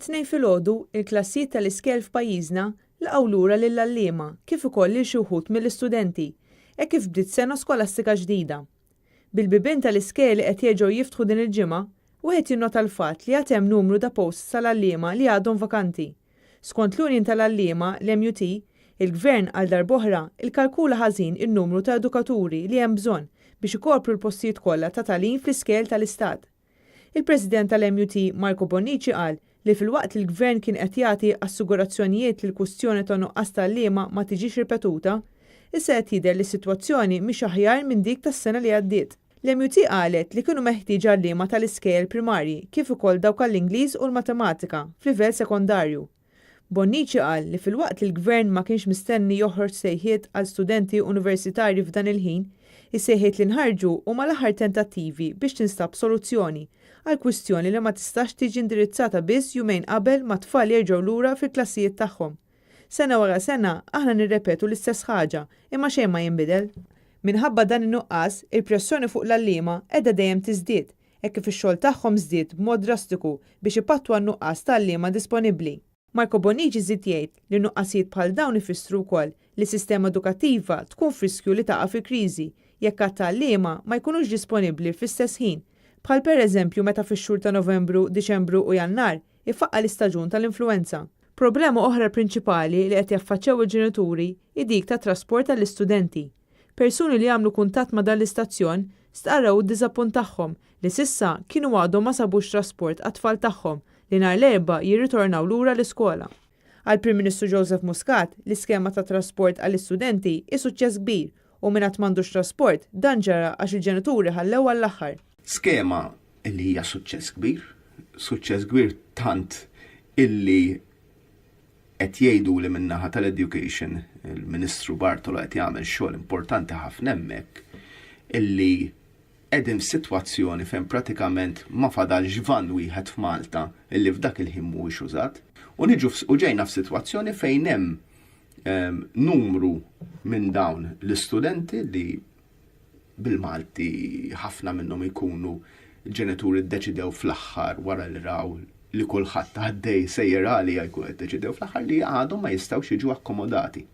It-Tnejn filgħodu, il-klassijiet tal-iskejjel f'pajjiżna laqgħu lura lill-għalliema kif ukoll lil xi wħud mill-istudenti hekk kif bdiet sena skolastika ġdida. Bil-bibien tal-iskejjel li qed jerġgħu jiftħu din il-ġimgħa, wieħed jinnota l-fatt li għad hemm numru ta' posts tal-għalliema li għadhom vakanti. Skont l-Union tal-Għalliema, l-MUT, il-Gvern għal darb'oħra ilkalkula ħażin in-numru ta' edukaturi li hemm bżonn biex ikopru l-postijiet kollha ta' tagħlim fl-iskejjel tal-Istat. Il-President tal-MUT Marco Bonnici qal li filwaqt li l-Gvern kien qed jagħti assigurazzjonijiet li l-kwistjoni ta' nuqqas ta' għalliema ma tiġix ripetuta, issa qed jidher li s-sitwazzjoni mhix aħjar minn dik tas-sena li għaddiet. L-MUT qalet li kienu meħtieġa għalliema tal-iskejjel primarji kif ukoll dawk għall-Ingliż u l-Matematika f'livell sekondarju. Bonnici qal li filwaqt li l-Gvern ma kienx mistenni joħroġ sejħiet għal studenti universitarji f'dan il-ħin, is-sejħiet li nħarġu huma l-aħħar tentattivi biex tinstab soluzzjoni għal kwistjoni li ma tistax tiġi indirizzata biss jumejn qabel ma t-tfal jerġgħu lura fil-klassijiet tagħhom. Sena wara sena aħna nirrepetu l-istess ħaġa imma xejn ma jinbidel. Minħabba dan in-nuqqas, il-pressjoni fuq l-għalliema qiegħda dejjem tiżdied hekk kif ix-xogħol tagħhom żdied b'mod drastiku biex ipattu għan-nuqqas ta' għalliema disponibbli. Marco Bonnici żied jgħid li nuqqasijiet bħal dawn ifissru wkoll li s-sistema edukattiva tkun f'riskju li taqa' fi kriżi jekk għadd ta' għalliema ma jkunux disponibbli fl-istess ħin, bħal pereżempju meta fix-xhur ta' Novembru, Diċembru u Jannar ifaqqa' l-istaġun tal-influwenza. Problema oħra prinċipali li qed jaffaċċjaw il-ġenituri hi dik tat-trasport għall-istudenti. Persuni li għamlu kuntatt ma' dan l-istazzjon stqarrew id-diżappunt tagħhom li s'issa kienu għadhom ma sabux trasport għat-tfal tagħhom li nhar l-Erbgħa jirritornaw lura l-iskola. Għall-Prim Ministru Joseph Muscat, l-iskema ta' trasport għall-istudenti hi suċċess kbir u min għad m'għandux trasport dan ġara għax il-ġenituri ħallew għall-aħħar. Skema li hija suċċess kbir, suċċess kbir tant illi qed jgħidu li min-naħa tal-education il-Ministru Bartolo qed jagħmel xogħol importanti ħafna hemmhekk illi qegħdin f'sitwazzjoni fejn pratikament ma fadalx van wieħed f'Malta illi f'dak il-ħin mhuwiex użat. U niġu u ġejna f'sitwazzjoni fejn hemm numru minn dawn l-istudenti li bil-Malti ħafna minnhom ikunu ġenituri ddeċidew fl-aħħar wara li raw li kulħadd għaddej sejjer għalija jkun iddeċidew fl-aħħar li għadhom ma jistgħux jiġu akkomodati.